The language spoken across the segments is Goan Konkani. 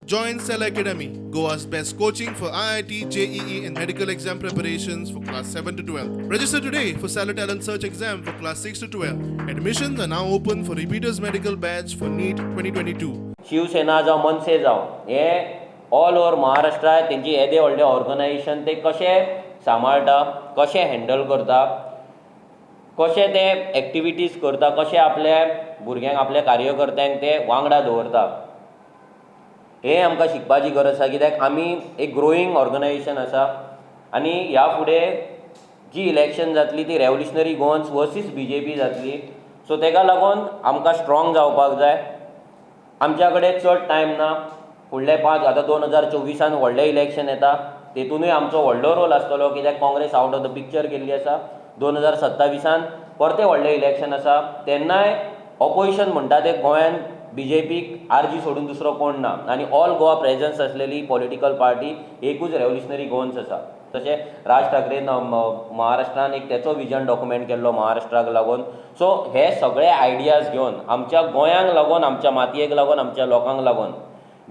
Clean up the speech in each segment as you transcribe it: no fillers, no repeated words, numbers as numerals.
Join Cell Academy, Goa's best coaching for IIT, JEE, and medical exam preparations for class 7 to 12. Register today for Stellar Talent Search exam for class 6 to 12. Admissions are now open for repeaters medical batch for NEET 2022. Shiv Sena जावं, मनसे जावं, हे ऑल ओवर महाराष्ट्रा तेंची येदे व्हडलें ऑर्गनायजेशन ते कशें सांबाळटा, कशें हँडल करता, कशें ते एक्टिविटीज करता, कशें आपल्या भुरग्यांक, आपल्या कार्यकर्त्यांक ते वांगडा दवरता, हें आमकां शिकपाची गरज आसा. कित्याक आमी एक ग्रोईंग ऑर्गनायजेशन आसा आनी ह्या फुडें जी इलेक्शन जातली ती रेवल्युशनरी गोवन्स वर्सीस बीजेपी जातली. सो तेका लागून आमकां स्ट्रॉंग जावपाक जाय. आमच्या कडेन चड टायम ना. फुडले 5, आतां 2024आन व्हडलें इलेक्शन येता, तेतुनूय आमचो व्हडलो रोल आसतलो, कित्याक Congress out of the picture गेल्ली आसा. 2027आन परतें व्हडलें इलेक्शन आसा, तेन्नाय ऑपोजिशन म्हणटा तें गोंयान बीजेपीक आरजी सोडून दुसरो कोण ना आनी ऑल गोवा प्रेजन्स आसलेली पॉलिटिकल पार्टी एकूच रेवल्युशनरी गोवन्स आसा. तशें राज ठाकरेन महाराष्ट्रान एक तेचो विजन डॉक्युमेंट केल्लो महाराष्ट्राक लागून. सो हे सगळे आयडियाज घेवन आमच्या गोंयांक लागून, आमच्या मातयेक लागून, आमच्या लोकांक लागून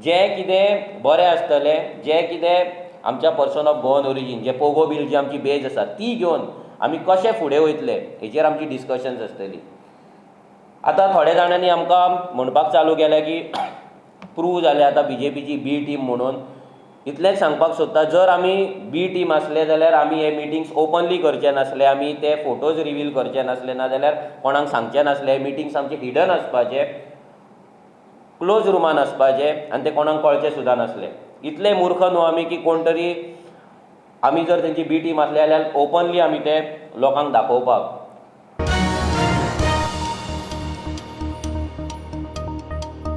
जें कितें बरें आसतलें, जें कितें आमच्या पर्सन ऑफ गोवन ओरिजीन, जे पोगो बील, जी आमची बेज आसा ती घेवन आमी कशें फुडें वयतले, हेचेर आमची डिस्कशन्स आसतली. आतां थोड्या जाणांनी आमकां म्हणपाक चालू केलें की प्रूव जालें आतां बीजेपीची बी टीम म्हणून. इतलेंच सांगपाक सोदता, जर आमी बी टीम आसले जाल्यार आमी हे मिटींग्स ओपनली करचे नासले, आमी ते फोटोज रिवील करचे नासले, ना जाल्यार कोणाक सांगचे नासले. मिटींग्स आमचे हिडन आसपाचे, क्लोज रुमान आसपाचे आनी ते कोणाक कळचे सुद्दां नासले. इतले मूर्ख न्हू आमी की कोण तरी आमी जर तेंची बी टीम आसले जाल्यार ओपनली आमी ते लोकांक दाखोवपाक.